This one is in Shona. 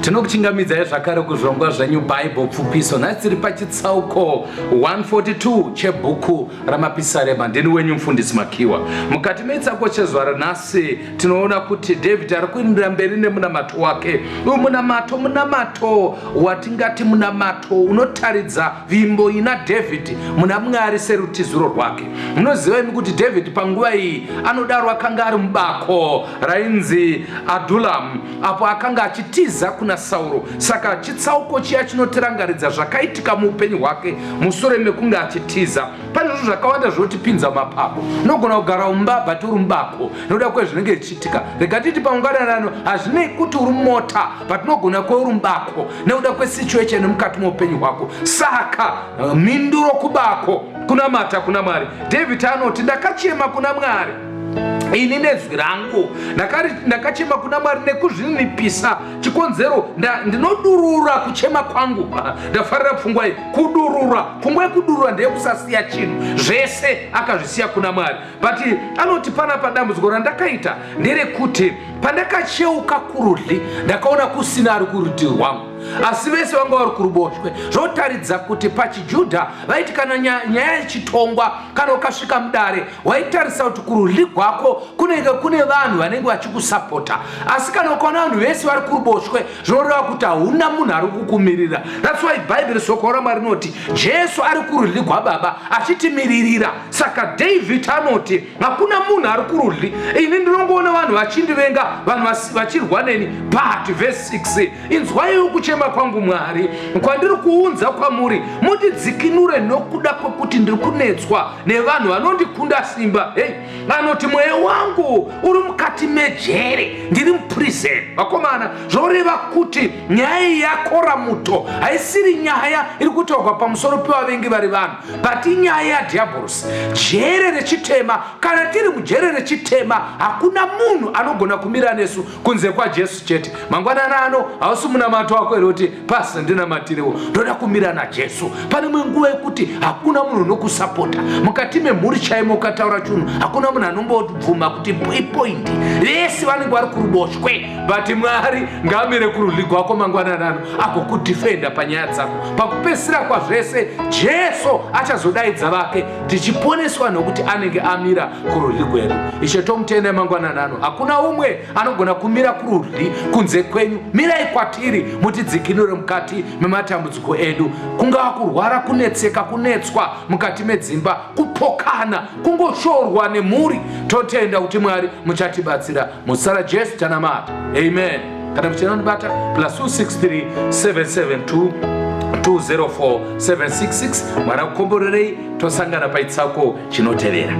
Tinokuchingamidzai zvakare kuzvirongwa zvenyu Bible Pfupiso. Nhasi tiri pachitsauko 142 chebhuku raMapisarema. Ndini wenyu Mufundisi Makiwa. Mukati mechitsauko chezuva ranhasi tinoona kuti David ari kuendera mberi nemunamato wake. Uyu munamato munamato watingati munamato unotaridza vimbo ina David muna Mwari serutiziro rwake. Munoziva imi kuti David panguva iyi anodaro akanga ari mubako rainzi Adulamu apo akanga achitiza kuna Sauro. Saka chitsauko chiya chinotirangaridza zvakaitika muupenyu hwake mushure mekunge achitiza. Pane zvinhu zvakawanda zvinotipinza mapako. Unogona kugara mumba but uri mubako nokuda kwezvinenge zvichiitika. Rega titi paungananano hazvinei kuti uri mota but unogona kuve uri mubako nekuda kwesituation mukati meupenyu hwako. Saka mhinduro kubako kunamata kuna Mwari. David anoti ndakachema kuna Mwari ini nezwi rangu ndakachema kuna Mwari nekuzvininipisa. Chikonzero ndinodurura kuchema kwangu. Ndafarira pfungwa iyi, kudurura. Pfungwa yekudurura ndeyekusasiya chinhu, zvese akazvisiya kuna Mwari. But anoti panapa dambudziko randakaita nderekuti pandakacheuka kurudyi ndakaona kusina ari kurutivi rwangu, asi vese vanga vari kuruboshwe. Zvotaridza kuti pachiJudha vaiti kana nyaya ichitongwa, kana ukasvika mudare waitarisa kuti kurudyi gwako kunenge kune vanhu vanenge vachikusapota, asi kana ukaona vanhu vese vari kuruboshwe zvinoreva kuti hauna munhu ari kukumirira. That's why Bhaibheri, shoko raMwari rinoti Jesu ari kurudyi gwababa achitimiririra. Saka David anoti hakuna munhu ari kurudyi, ini ndinongoona vanhu vachindivenga, vanhu vachirwa neni. But verse 6, inzwaiwo kuchema kwangu Mwari, kwandiri kuunza kwamuri, mundidzikinure nokuda kwekuti ndiri kunetswa nevanhu vanondikunda simba. Hey, anoti mweya wangu uri mukati mejere, ndiri muprison. Vakomana, zvoreva kuti nyaya iyi yakora muto, haisiri nyaya iri kutaurwa pamusoro pevavengi vari vanhu, but inyaya yadhiabhorosi. Jere rechitema, kana tiri mujere rechitema hakuna munhu anogona kumira nesu kunze kwaJesu chete. Mangwanani ano hausi munamato wako here kuti pasi ndinamatirewo, ndoda kumira naJesu? Pane imwe nguva yekuti hakuna munhu unokusapota mukati memhuri chaimo. Ukataura chinhu hakuna munhu anombobvuma kuti ipoindi, vese vanenge vari kuruboshwe. But Mwari ngaamire kurudyi gwako mangwanani ano agokudhifenda panyaya dzako. Pakupedzisira kwazvese Jesu achazodaidza vake tichiponeswa nokuti anenge amira kurudyi gwedu. Ishe, tomutenda mangwanani ano. Hakuna umwe anogona kumira kurudyi kunze kwenyu. Mirai kwatiri mutidzikinure mukati mematambudziko edu, kungava kurwara, kunetseka, kunetswa mukati medzimba, kupokana, kungoshorwa nemhuri. Totenda kuti Mwari muchatibatsira. Muzita raJesu tanamata, amen. Kana muchinondibata, plus 263 772 204 766. Mwari akukomborerei, tosangana paitsako chinotevera.